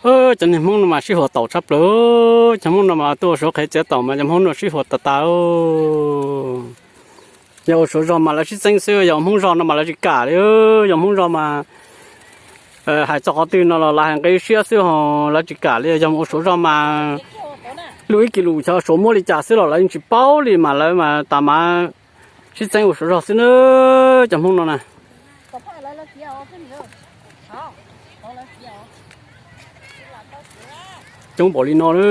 Cov niag Hmoob no mas sib huas taus tshaj plaws. Cov Hmoob no mas tuaj ua suav qhev txiav taum mas cov Hmoob no sib huas tas tas. Yog ua suav zog mas lawv sib txeeb xwb, yog Hmoob zog no mas lawv tsis kam li. Yog Hmoob zog mas hais txog qhov twg no los lawv hais nqi siab xwb ho, lawv tsis kam li. Yog ua suav zog mas luj ib kis lus xyov suav muab li cas xwb los lawv yeej tsis paub li mas lawv mas tas mas sib txeeb ua suav zog xwb na, cov Hmoob no na. Coob npaum li no na.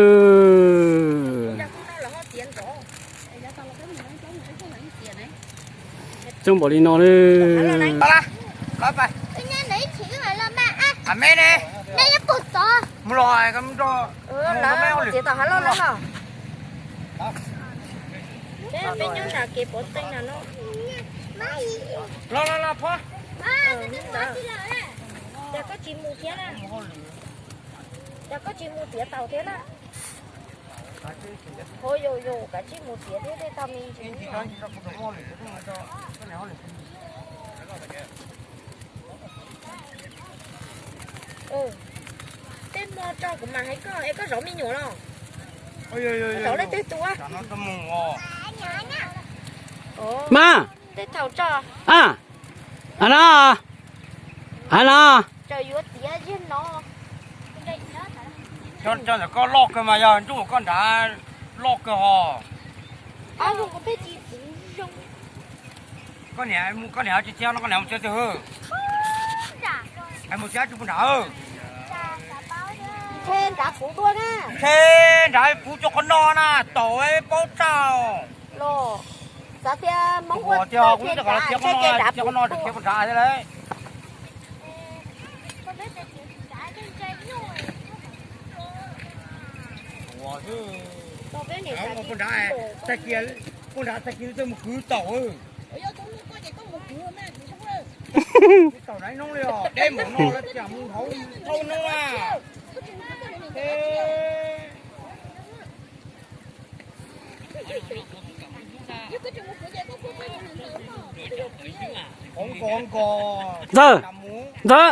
Coob npaum li no na. Los los los, phob. Cas koj tsis mus thiab na? Cas koj tsis mus txiav taum thiab na? Hov yus yus kav tsij mus txiav thiab tej tau me ntsis. Tej hmo tso kuv mam hais koj es koj zov me nyuam los? Zov leej twg tua? Mas tej thaum tso. A, a no, a no. Tseem yuav tiav ziag no. Cov ntawm koj loj kawg mas yog ntuj koj nrad loj kawg hos. Ob lub kuv pheej tsis txwv zoo. Koj niam, koj niam tsis txiav no, koj niam mus txiav twg? Mus txiav tsis pub nrad. Ntshe nrad puv dua na. Ntshe nrad puv cov qhov no na, taum paub tsaug. Los xav tias Hmoob ua tiag, ntshe nrad, ntshe nrad puv dua. Peb nrad, peb nrad tag kis twb mus kwv taum. Taum nrad ib hnub li os, deb npaum no lawv tias mus hauv thauj hnub na. Ntxawg, ntxawg,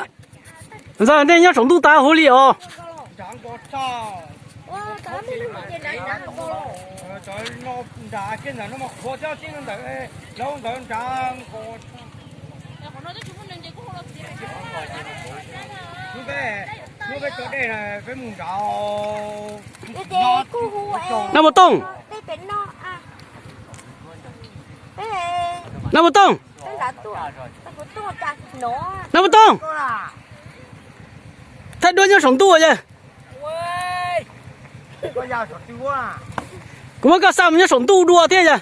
ntxawg, nej nyob saum ntuj tas huv li os. Hnub peb tso dej na, peb mus nrad. Nab Muas Tooj, Nab Muas Tooj, Nab Muas Tooj, thaij duab nyob saum ntuj yog. Kuv muab koj xa mus nyob saum ntuj dua thiab yog.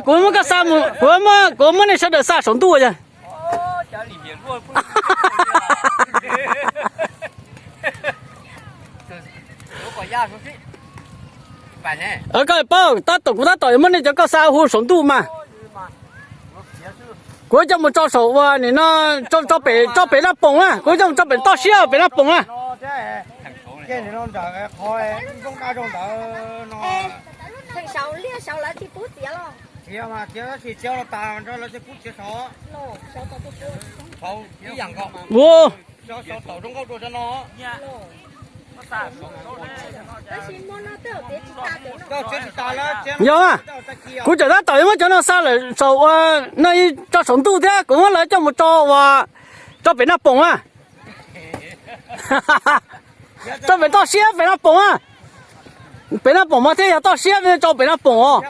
Kuv muab koj xa mus, kuv, kuv muab nej sawv daws xa saum ntuj yog. Koj paub tab tom, kuv tab tom yuav muab nej cov koj xa hu saum ntuj mas. Kuv coj mus tso saum ua nim no, tso pem, tso pem Naj Poom na, kuv coj mus tso pem toj siab pem Naj Poom na. Ua, yog, kuv tseem tab tom yuav muab cov no xa lawm saum ua, no tso saum ntuj thiab kuv muab lawv coj mus tso ua, tso pem Naj Poom na. Tso pem toj siab pem Naj Poom na. Pem Naj Poom mas thiaj yog toj siab, tso pem Naj Poom os.